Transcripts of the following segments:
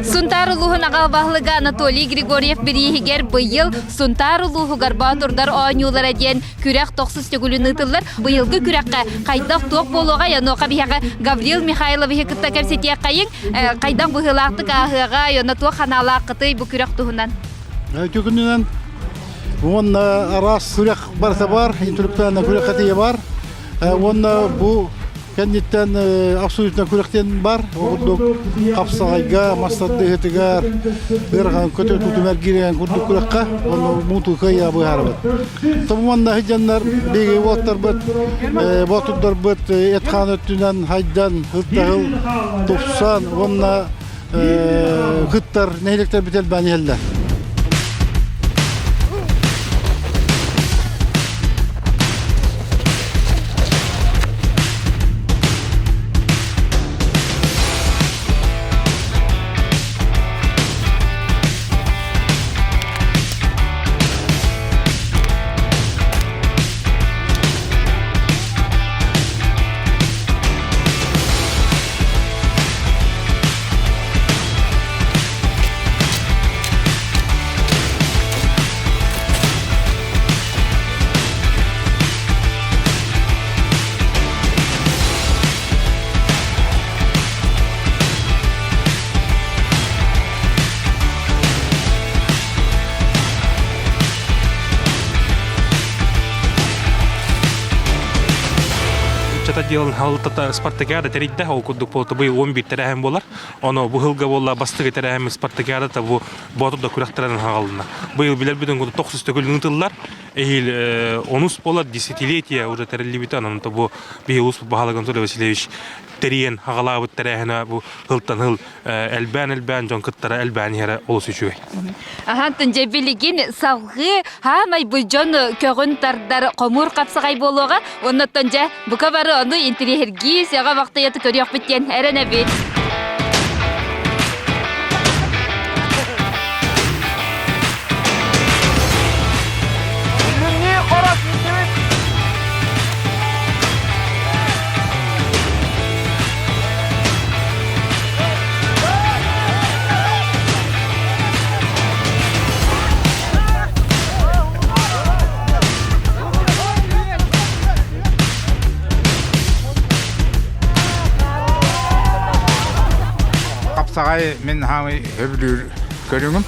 Сунтаар улууһун аҕа баһылыга Анатолий Григорьев бирииһигэр быйыл Сунтаар улууһугар Боотурдар оонньуулара диэн күрэх тохсус төгүлүн ыытыллар. Быйылгы күрэххэ хайдах туох буолуоҕай, онуоха биһиэхэ Гаврил Михайловиһы кытта кэпсэтиэххэйиҥ. Хайдах быһыылаахтык ааһыаҕай, онно туох санаалааххытый бу күрэх туһунан? Күнүнэн уонна араас күрэх барыта бар, интеллектуальнай күрэх хатыйа бар. Уонна бу кэнниттэн абсолютно күрэхтэн бар. Ол курдук хапсаҕайга, мас тардыһыытыгар, ыарахан көтө тутумар киирэн курдук күрэххэ уонна муутука я быһаарабыт. Тобуманна сылдьаннар биһиги уолаттарбыт, боотурдарбыт эт-хаан өттүнэн хайдан, һыл тупсан уонна кыттар нэһилиэктэрбит элбээн иһэллэр. Ыччата дьыалын халытата спартакиада тэрийдэ. Ол курдук буолта быйыл 11 тэрээһин буолар. Ону бу сылга буолла бастакы тэрээһиммит спартакиадата бу Боотур да күрэхтэринэн хаалына. Быйыл билэрбитин курдук тохсус төгүл ыытыллар. Эһиил онус буолар десятилетие уже тэриллибитэ. Онон бу биһи улус баһылык Анатолий Васильевич тэрийэн аҕалаабыт тэрээһинэ бу сылтан сыл элбээн-элбээн дьон кыттара элбээн иһэрэ олус үчүгэй. Аһантын дьэ билигин салгыы хаамай бу дьон көҕүн тардар хомуур хапсаҕай буолуоҕа. Оннуттан дьэ бука бары ону интириэһиргии сөҕө бахтыйаты көрүөхпүт диэн эрэнэбит. Хапсаҕай мин хаамый сөбүлүүр көрүҥүм.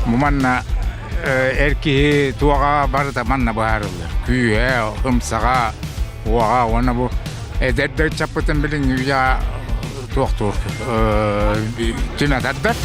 Бу манна эр киһи туоҕа барыта манна быһаарыллар. Күүһэ, ымсаҕа, уоҕа уонна бу эдэр да ыччаппытын билиҥҥи үйэҕэ туохтуур түмэ тардар.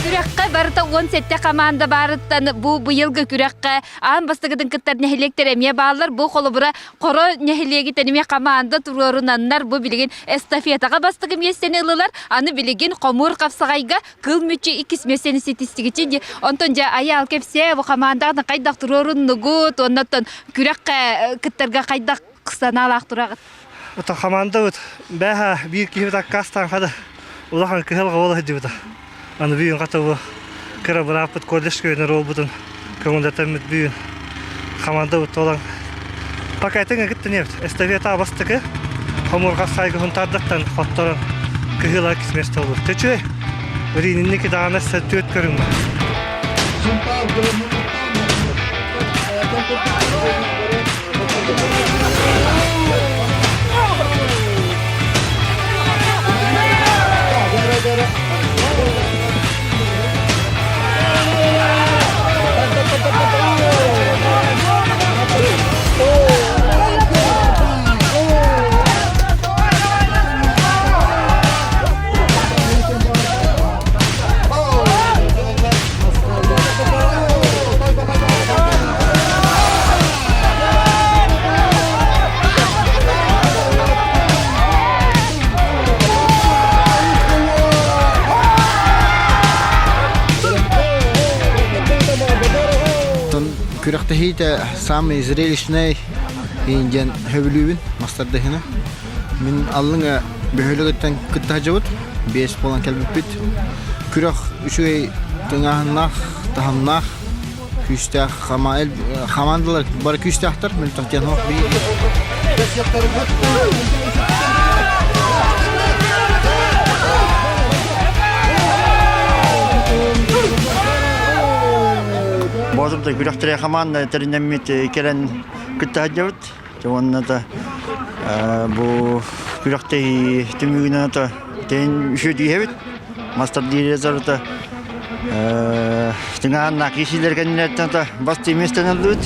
Күрэххэ барыта 17 хамаанда баарыттан бу быйылгы күрэххэ аан бастакытын кыттар нэһилиэктэр эмиэ бааллар. Бу холобура Хоро нэһилиэгиттэн эмиэ хамаанда туруорунаннар бу билигин эстафетаҕа бастакы миэстэни ылылар. Аны билигин хомуур хапсаҕайга кыл мүччү иккис миэстэни ситистигичи дии. Онтон дьэ айаал кэпсээ бу хамаандаҕытын хайдах туруоруннугут уонна күрэххэ кыттарга хайдах санаалаах тураҕыт? Ото хамаандабыт бээһэ биир киһибит аккаастаан хада улахан кыһалҕа буола сылдьыбыта. Аны бүгүн хата бу кыра бырааппыт колледжка үөрэнэр уолбутун көҥүллэтэммит бүгүн хамаандабыт туолан пока этиҥ ыгыттан эстафета бастакы хомуурга сайгыһын тардаттан хотторон кыһыла кисмес толбут. Төчү Рининники даҕаны түөрт көрүҥ бар. Күрэхтэһиитэ самый зрелищный диэн сөбүлүүбүн мастардаһына. Мин аллыҥа бөһүөлэгиттэн кытта сылдьабыт, 5 буолан кэлбиппит. Күрэх үчүгэй тыҥааһыннаах, таһымнаах, күүстээх хамаандалар бары күүстээхтэр, мөлтөх диэн суох. Боотурда күрэхтэрэ хамаанда тэринэммит кэлэн кытта сылдьабыт. Уонна да бу күрэхтэһии түмүгүнэн ата тэн үчүгэй Мастер директорыта тыҥааннаах киһилэр кэннилэриттэн ата бастыы миэстэни ыллыбыт.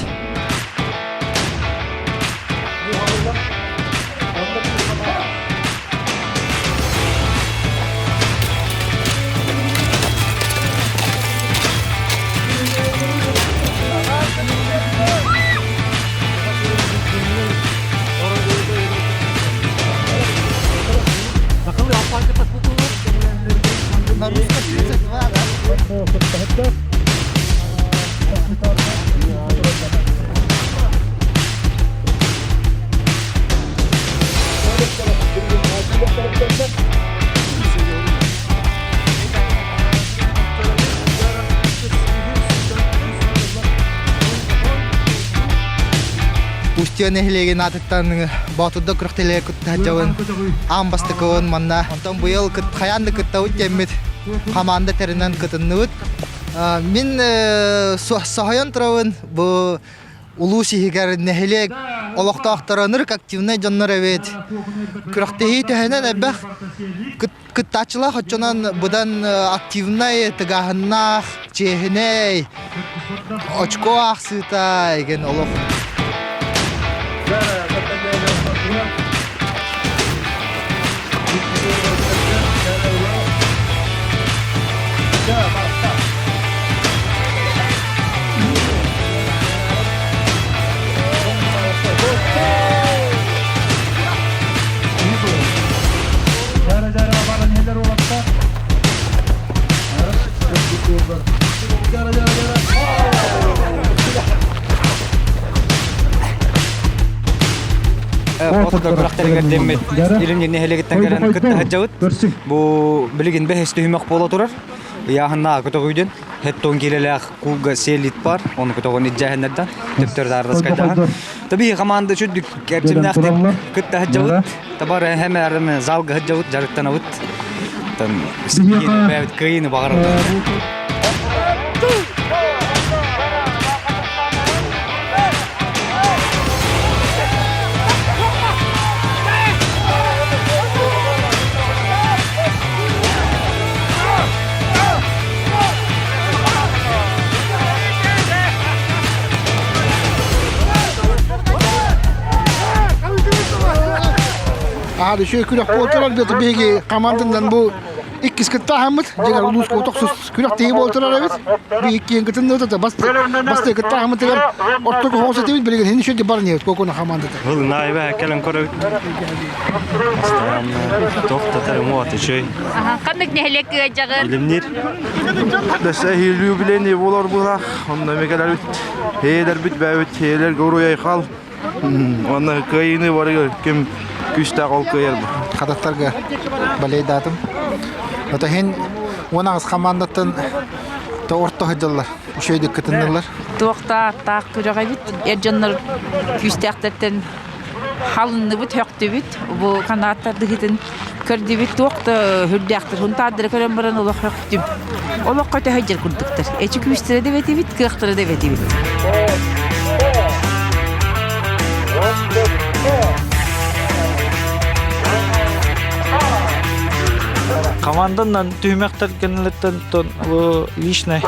Устье нэһилиэгин аатыттан Боотурда күрэхтэлигэ кытта сылдьабын. Аан бастакыбын манна. Онтон быйыл хайаан да кыттабыт диэммит хамаанда тэринэн кытынныбыт. Мин соһуйан турабын бу улуус иһигэр нэһилиэк олохтоохторо ынырык активнай дьоннор эбит. Күрэхтэһии төһөнөн элбэх кыттааччылаах оччонон быдан активнай, тыгааһыннаах, чиэһинэй, очко аахсыыта игин олох. Боотурдар күрэхтэригэр диэммит Илин нэһилиэгиттэн кэлэн кытта сылдьабыт. Бу билигин бэһис түһүмэх буола турар. Ыйааһыннаах көтөҕүүдүн хеттон киилэлээх куулга селит бар, ону көтөҕөн илдьээһиннэрдэн төптөр даардас Таби команда чүдүк кэрчимнээхтик кытта сылдьабыт. Табар хэмээрин залга сылдьабыт, дьарыктанабыт. Там бэйэбит кыайыыны баҕарабыт. Аһар үчүгэй күрэх буолтурар бит биһиги команданан бу иккис кыттааһыммыт дьиҥэр улууска тохсус күрэхтэһии буолтурар эбит би иккиэн кытынныбыт бастыы кыттааһыммытыгар ортоку хоҕус этибит билигин хин үчүгэй баран иһэбит кокуна командата Был наайба кэлэн көрөбүт. Постоянно тохтотар муот үчүгэй. Ханнык нэһилиэк ыадьаҕын? Илимнир. Дэсэ юбилейный болар булах, онно мекелербит, хейлербит бэбит, хейлер горуй айхал. Онно кыайыыны барыгар ким күүстээх ол кыайар. Хататтарга балейдаатым. Ото хин 18 командаттан то орто сылдьаллар. Үчүгэйдик кытыннылар. Туохта таах күрэҕэ эбит. Эр дьоннор күүстээхтэртэн халынныбыт, хөктүбүт. Бу канааттар дыһытын көрдүбүт. Туох да үрдээхтэр. Хунтаардары көрөн баран олох хөктүм. Олоххо төһө дьэр курдуктар. Эчи күүстэрэ да эбэтибит, кыахтара да эбэтибит. Команданан түһүмэхтэр кэннилэриттэн бу личный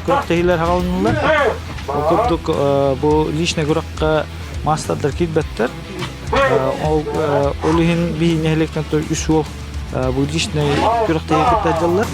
күрэхтэһиилэр хаалыннылар. Ол курдук бу личный күрэххэ маастардар киирбэттэр. Ол ол иһин биһи нэһилиэктэн үс уол бу личный күрэхтэһии кытта дьаллар.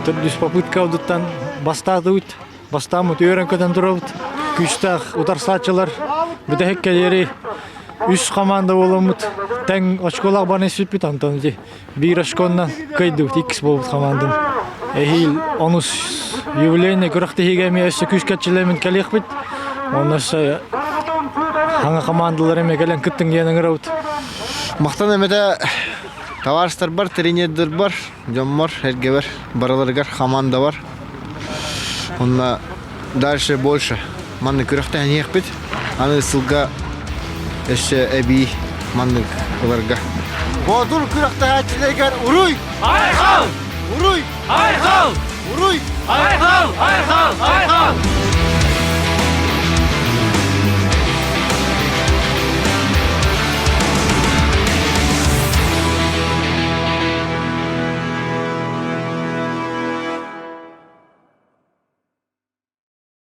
Төрдүс попытка бастаатыбыт. Бастааммыт үөрэн көтөн турабыт. Күүстээх утарсааччылар бүтэһик кэлиэри үс команда буоламмыт тэҥ очколаах баран испиппит онтон ити биир очконнан кыайдыбыт иккис буолбут командам. Эһиил онус юбилейный күрэхтэһиигэ эмиэ өссө күүскэ эрчиллэммит кэлиэхпит. Онно өссө хаҥа командалар эмиэ кэлэн кыттыҥ диэн ыҥырабыт. Махтан эмэтэ товарищтарбар, тренердэрбар, дьоммор, эргэбэр барыларыгар команда бар. Онно дальше больше. Маннык күрэхтэһиэхпит. Аны сылга өссө эбии маннык ыларга. Боотур күрэхтэһээччилэригэр уруй! Айхал! Уруй! Айхал! Уруй! Айхал! Айхал! Айхал!